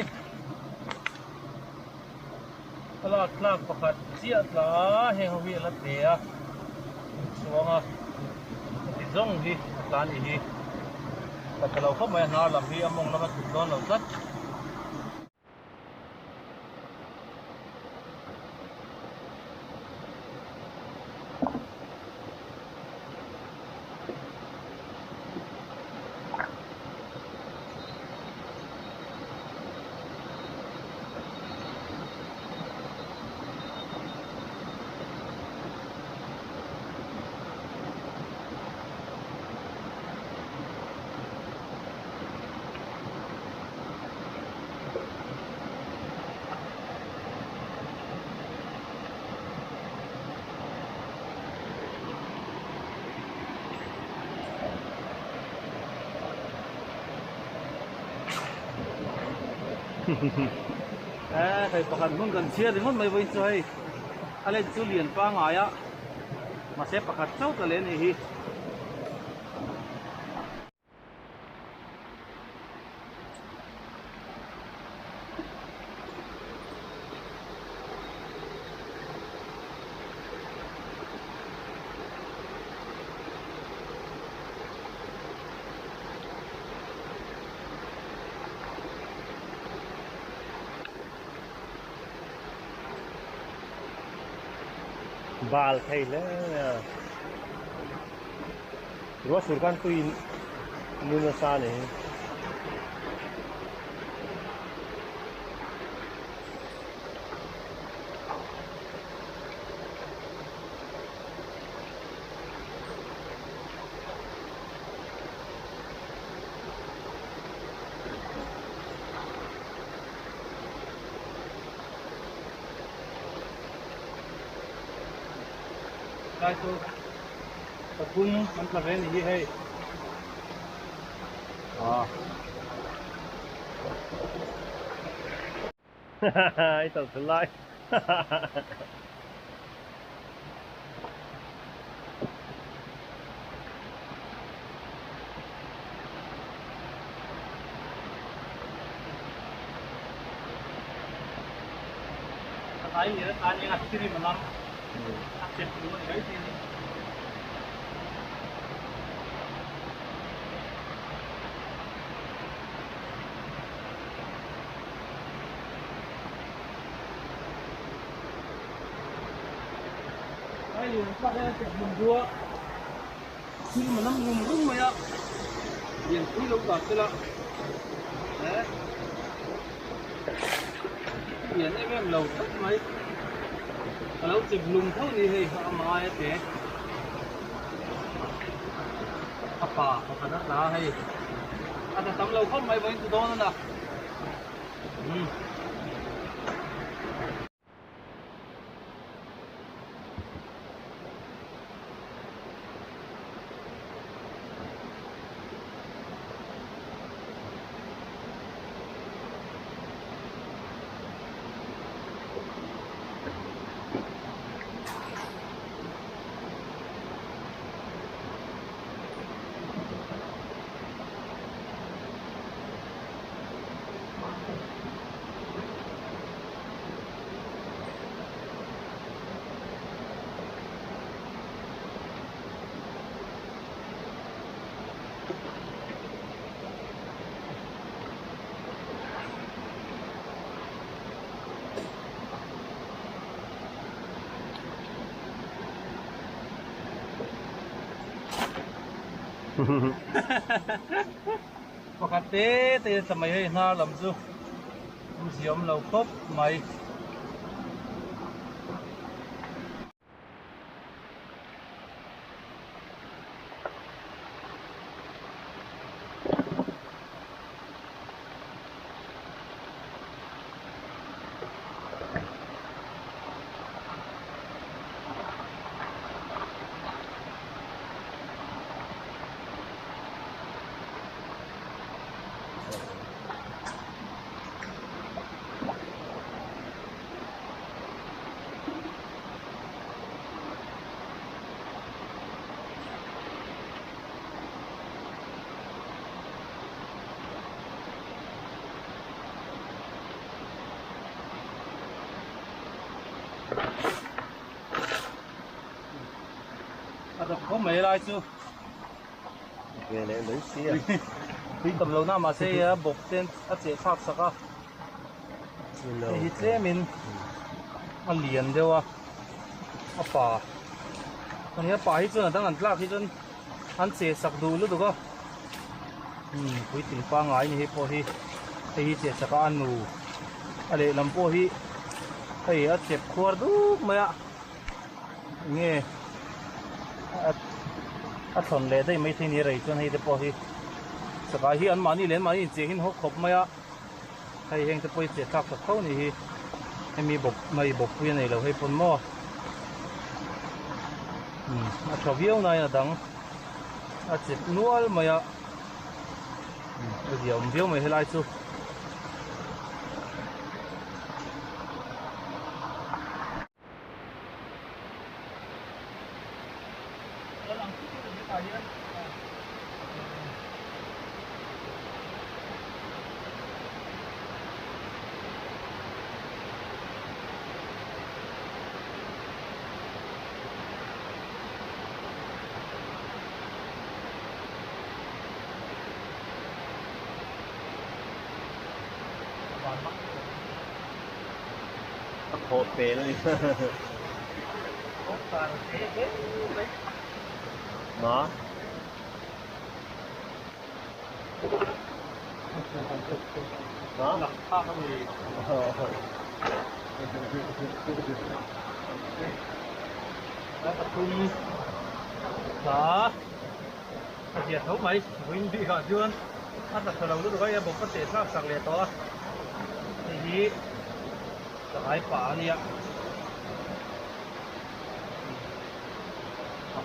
a lak tlak pakhat chiah tla a heng ho hi a la tle a chuang a heti zawng hi a tla a nih hi ka tha lo khawp mai a hnar lam hi a mawng lama chhuk dawn lo tlat. Hei pakhat hmun kan chhiar ringawt mai vawiin chu hei a len chu lian pangngai a mahse pakhat chauh ta leh a nih hi. Bal thei hle a. Ruah sur khan tui nu nasa a ni. Lai chu pathum an tla ve a ni hi hei. Ah. I tawlh thul lai. Tlai lian atan hian a thiri malam a chep duh a ni mai thei a ni. Tlai lian tlak hian a chep hlum duh a, thil malam rum rum mai a, lianpui lo ta sela eh. Lian em em lo tlat mai. Ka lo chep lum tho ni hei a mai a te. A pa pakhat a tla hei. A tla tam lo khawp mai vawiin chu dawn a na. Umm. Pakhat te te a tla mai hei hnar lam chu. Awmzia awm lo khawp mai. A dawp khawp mai lai chu. Ve leh mai si a. Tui tam lo na mahse hei a bawk ten a cheh thlak sak a. Hei hi tlemin a lian deuh a a pa ani a pa hi chuan a dang an tlak hi chuan an cheh sak duh lutuk a umm puitling pangngai ni hei pawh hi hei hi cheh sak a a nu a lehlam pawh hi hei a chep khuar dup mai a. Nge a thlawn leh daih mai thei ni rei chuan hei te pawh hi chakai hi an mahni leh an mahni incheh hin hawk khawp mai a hei heng te pawh hi cheh thlak tak tho ni hi hemi bawk mai bawkpui a nei lo hei pawn maw umm a tha viau nain a dang a chep nual mai a a zia awm viau mai helai chu. A khawh pel a ni. Ma? Ma? A zia tho mai vawiin bik ah chuan a tla tha lo lutuk a a bawp a cheh thlak sak leh tawh a hei hi ka ngai pah a nia.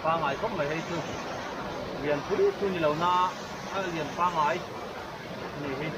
pangai khawp mai hei chu lian pui chu ni lo na a lian pangai a ni hi.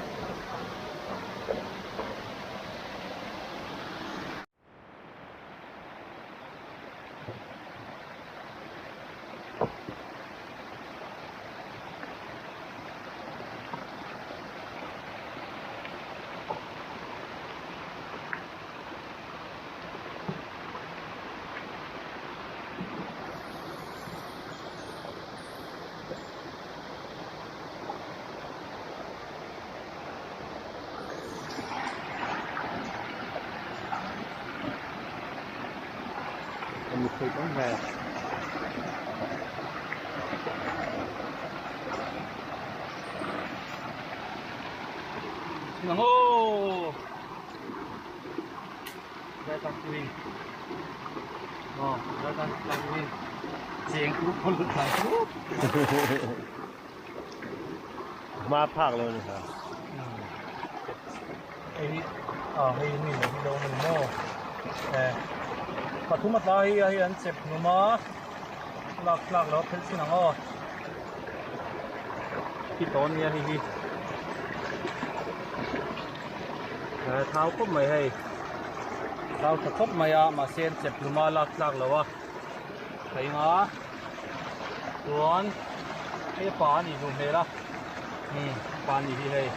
Nang aw Ma phak lo ni ha. Hei a hei mi lo hi lo ni maw eh pathum a tlai hi a hei an chep hnum a lak tlak lo a phelh chin ang aw khi tawh ania hei hi eh thau khawp mai hei thau tha khawp mai a mahse an chep hlum a lak tlak lo a thei nga chuan hei pa a nih duh hmel a umm pa a nih hi hei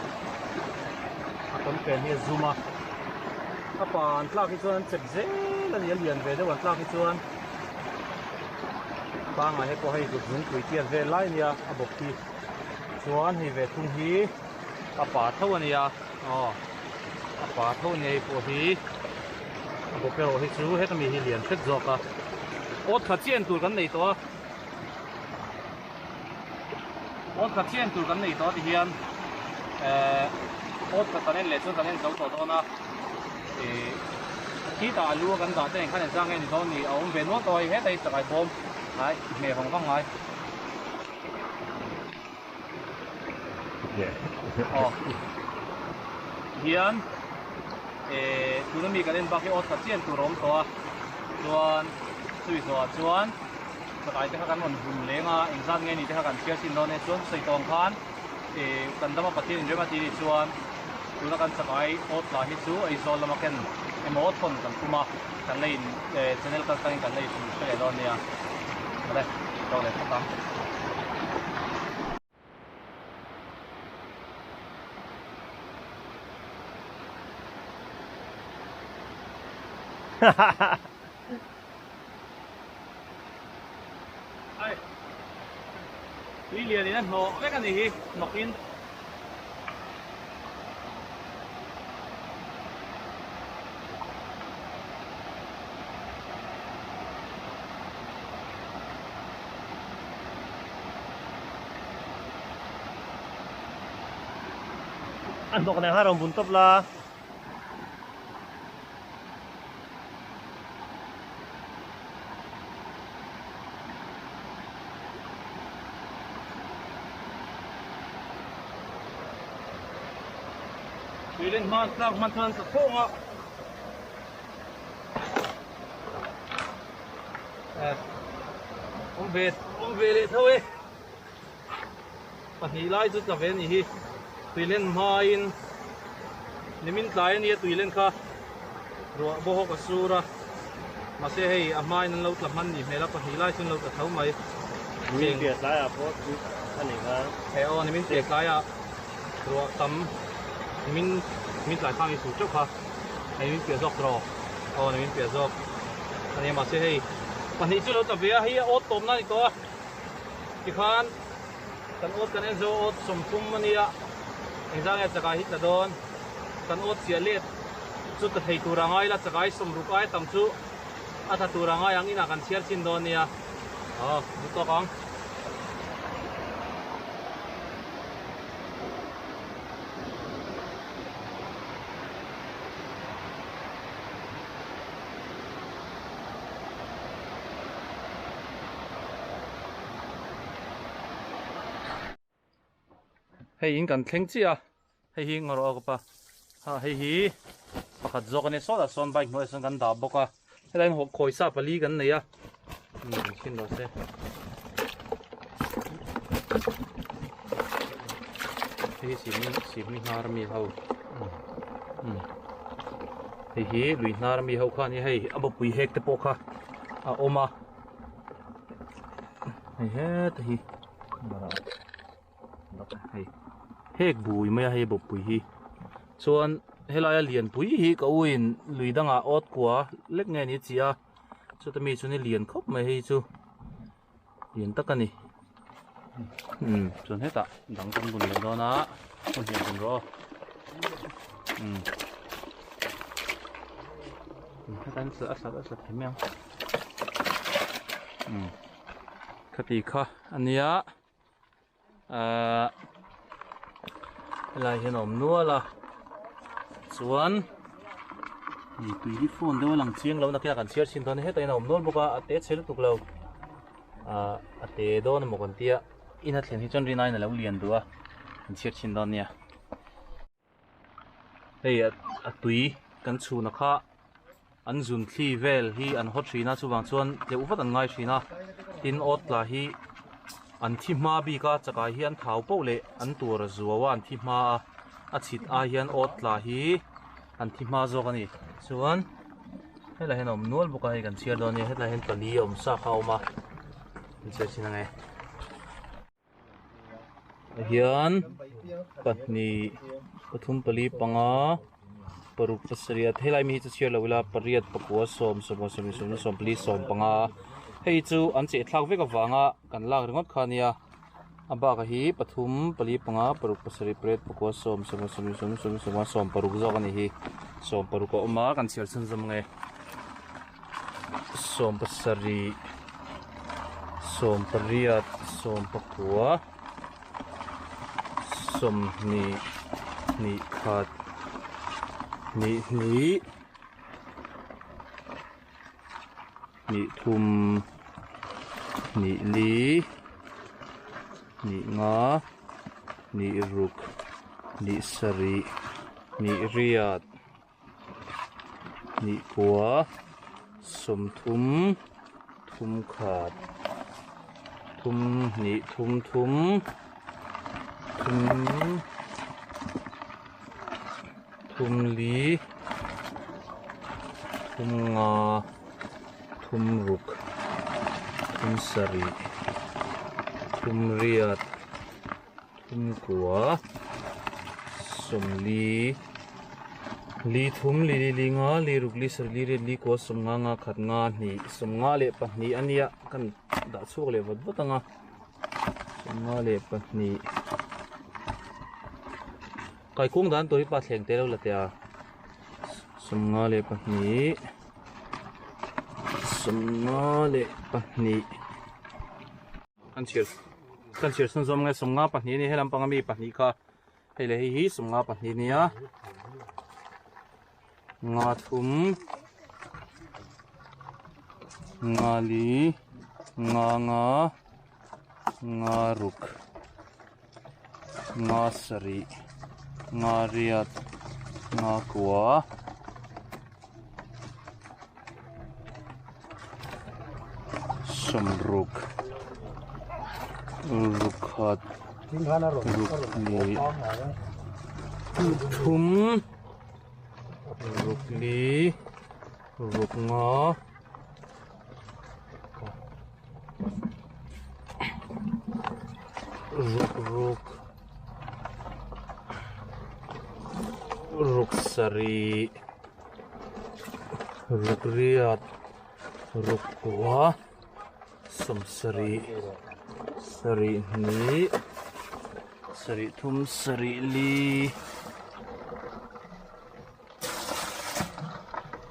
a tawn pen hi a zum a a pa an tlak hi chuan an chep zel a ni a lian ve deuh an tlak hi chuan pangai he pawh hei kut zungpui tiat vel lai a nia a bawp hi chuan hei ve thung hi a pa tho a nia aw a pa tho a nia hei pawh hi a bawp erawh hi chu heta mi hi lian hret zawk a awt kha chian tur kan nei tawh a awt kha chian tur kan nei tawh ti hian eh awt kha kan en leh chuan kan en zo tawh dawn a ih khitah a lu a kan dah te engkhan engzang nge ni dawn ni a awm ve nual tawh a hei heta hi chakai bawm ai hmeh vang vang ngai. Aw hian eh tuna mi kan en bak hi awt kha chian tur a awm tawh a chuan chumi zawhah chuan chakai te kha kan rawn vun leng a engzat nge ni te kha kan chhiar chin dawn e chuan sawi tawng khan eh kan dama Pathian inrem a tih nih chuan tuna kan chakai awt tla hi chu Aizawl lama ken emaw thawn kan tum a kan la in eh channel kal tangin kan la in hre leh dawn nia awle tawk leh phawt ang. Ai tui lian in a hnawh vek a ni hi hnawk in. A hnawk nen khan rawn bun tawp la. Tui len hma tlak hman chuan ka khawng a. Awm ve awm ve leh tho e. Pahnih lai chu tla ve a nih hi. Tui len hmain nimin tlai a nia tui len kha ruah bawhawk a sur a. Mahse hei a hmain an lo tla hman nih hmel a pahnih lai chu an lo tla tho mai. Nimin piah tlaiah pawh tui a nih kha. He aw nimin piah tlaiah ruah tam nimin nimin tlai khang i sur teuh kha. Hei nimin piah zawk tawh aw nimin piah zawk a nia mahse hei pahnih chu lo tla ve a hei a awt tawpna a ni tawh a tikhan kan awt kan en zo awt 30 a nia engzah nge chakai hi tla dawn kan awt chiah let chu tla thei tur a ngai la chakai 60 aia tam chu a tla tur a ngai ang inah kan chhiar chin dawn nia aw duh tawk ang. Hei in kan thleng chiah a hei hi ngaw rawh a ka pa ha hei hi pakhat zawk a nia sawtah sawn bike hnuaiah sawn kan dah bawk a helai hian khawi sa pali kan nei a. Um chhin rawh se. Hei hi sihni sihni hnar ami ho um hei hi lui hnar ami ho kha a nia hei a bawpui hek te pawh kha a awm a hei heta hi hei hek bui mai a hei bawpui hi chuan helaia lianpui hi ka u in lui dangah awt kua lek nge ni chi a chuta mi chu ni lian khawp mai hei chu lian tak a ni umm chuan hetah dang kan bun leh dawn a hmun hniam bun rawh aw umm hetah hian a sat a sat thei mai ang umm khati kha a nia ahh helai hian a awm nual a chuan ih tui hi phone deuh a lang chiang lo nakin a kan chhiar chhin dawn a hetah hian a awm nual bawk a a te chhe lutuk lo ahh a te dawn emaw kan tia in a thlen hi chuan rin aiin a lo lian duh a kan chhiar chhin dawn nia. Hei a tui kan chhun a kha an zun thli vel hi an haw thin a chuvang chuan tleuh vat an ngai thin a tin awt tla hi an thi hma bik a chakai hi an thau poh leh an tur a zuau a an thi hma a a chhit ai hian awt tla hi an thi hma zawk a ni chuan helai hian a awm nual bawk a hei kan chhiar dawn a nia hetlai hian pali a awm sa kha a awm a kan chhiar chhin ang e. Hian pahnih pathum pali panga paruk pasarih helai mi hi chu chhiar lo ila pariat pakua sawm sawmkua sawmhnih sawmnga sawmpali sawmpanga hei chu an cheh thlak vek avanga kan lak ringawt kha ania a bakah hi pathum pali panga paruk pasarih pariat pakua sawm sawmkua sawmhnih sawmnga sawmli sawmnga sawmparuk zawk a ni hi sawmparuk a awm a kan chhiar chhunzawm nge. Sawmpasarih sawmpariat sawmpakua sawmhnih hnih khat hnih hnih hnih thum hnih li hnih nga hnih ruk hnih sarih hnih riat. Hnih kua sawmthum thum khat thum hnih thum thum thum thum li thum nga thum ruk thum sarih thum riat thum kua sawmli li thum li li li nga li ruk li sarih li riat li kua sawmnga nga khat nga hnih sawmnga leh pahnih a nia kan dah chhuak leh vat vat ang a sawmnga leh pahnih kaikung dan tur hi pa thleng te lo la teh a sawmnga leh pahnih sawmnga leh pahnih. Kan chhiar kan chhiar chhun zawm nge sawmnga pahnih a ni helam panga mi pahnih kha hei leh hei hi sawmnga pahnih a nia nga thum nga li nga nga nga ruk nga sarih nga riat nga kua. Sawmruk ruk khat ruk hnih ruk thum ruk li ruk nga ruk ruk ruk sarih. Ruk riat ruk kua sawmsarih sarih hnih sarih thum sarih li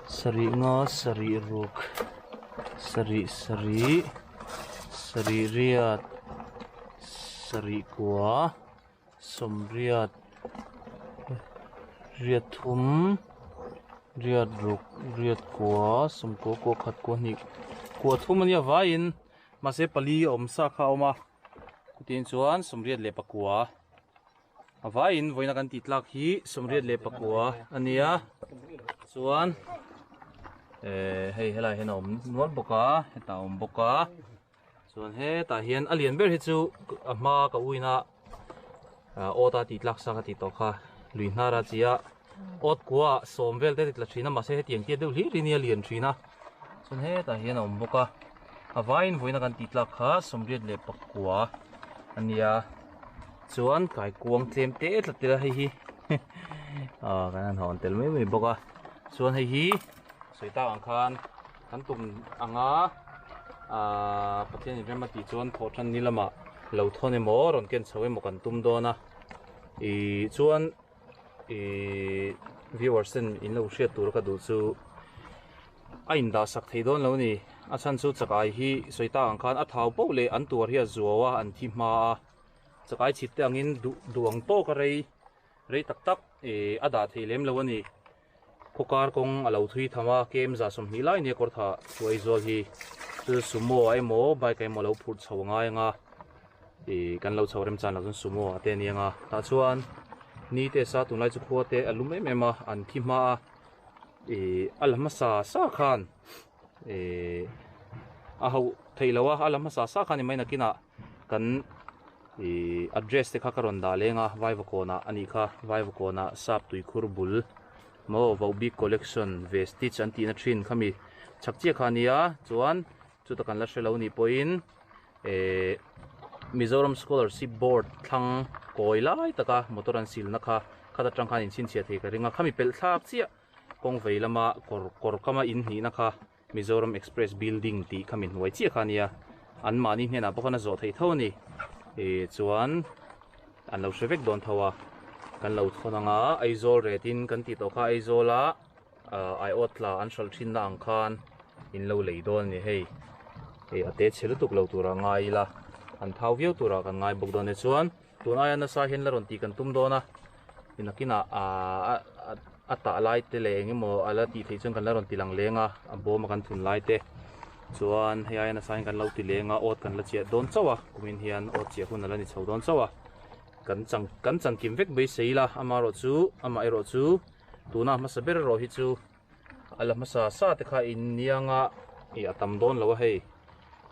sarih nga sarih ruk sarih sarih sarih riat sarih kua. Sawmriat riat thum riat ruk riat kua sawmkua kua khat kua hnih kua thum ania vaiin mahse pali a awm sa kha a awm a chutiang chuan sawmriat leh pakua a vaiin vawiina kan tih tlak hi sawmriat leh pakua ania chuan. Eh hei helai hian a awm nual bawk a hetah a awm bawk a chuan hetah hian a lian ber hi chu a hma ka uina ah awt a tih tlak sa ka tih tawh kha lui hnar a chi a awt kua ah sawm vel te a ti tla thin a mahse hetiang tiat deuh hlir hi nia lian thin a chuan hetah hian a awm bawk a a vaiin vawiin a kan tih tlak kha sawmriat leh pakua a nia chuan kaikuang tlem te tlat ila hei hi ah kan han hawn tel mai mai bawk a chuan hei hi sawi tak ang khan kan tum anga ah Pathian in rem a tih chuan thawh tan ni lamah lo thawn emaw rawn ken chho emaw kan tum dawn a ih chuan ih viewers ten in lo hriat tur ka duh chu a in dah sak thei dawn lo a ni a chhan chu chakai hi sawi tak ang khan a thau poh leh an tuar hi a zuau a an thi hma a chakai chhit te angin duh duh ang tawk a rei rei tak tak ih a dah thei lem lo a ni. Khawkar kawng a lo thui tham a, kem za 20 lai nia kawr thah chu Aizawl hi chu sumo ah emaw bike ah emaw lo phurh chho a ngai ang a, ih kan lo chho remchan loh chuan sumo ah te a ni ang a, tah chuan ni te sa tunlai chu khua te a lum em em a, an thi hma a, ih a la hmasa sa khan ih a hauh theih loh a, a la hmasa sa khan ni mai nakinah kan. Ihh address te kha ka rawn dah leng a Vaivakawnah a nih kha Vaivakawnah sap tuikhur bul maw Vohbik collection vestige an tihna thin khami chhak chiah kha a nia chuan chuta kan la hre lo nih pawhin ehh Mizoram scholarship board thlang kawi lai taka motor an silna kha khat atang khan inchhinchhiah thei ka ring a khami pelh thlak chiah kawng vei lama kawr kawr kama in hnihna kha. Mizoram Express Building tih kha mi hnuai chiah kha a nia, an mahni hnenah pawh khan a zawh theih tho a ni. Ih chuan an lo hre vek dawn tho a, kan lo thawn ang a, Aizawl retin kan tih tawh kha Aizawla ah aiawt tla an hralh thinna ang khan in lo lei dawn a ni hei. Ih a te chhe lutuk lo turah ngai ila, an thau viau turah kan ngai bawk dawn e chuan. Tun aia nasa hian la rawn tih kan tum dawn a, nakinah aaa a tah lai te leh eng emaw a la tih theih chuan kan la rawn ti lang leng a, a bawm a kan thun lai te chuan hei aia nasa hian kan lo ti leng a, awt kan la chiah dawn chauh a, kumin hian awt chiah hun a la ni chho dawn chauh a, kan chang kan chankim vek beisei ila amaherawhchu amaherawhchu tuna hmasa ber erawh hi chu A la hmasa sa te kha in nianga ih a tam dawn lo a hei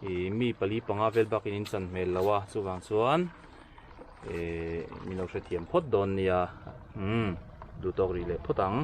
ih mi pali panga vel bakin in chan hmel lo a chuvang chuan ih min lo hrethiam phawt dawn nia umm duhtawk rih leh phawt ang.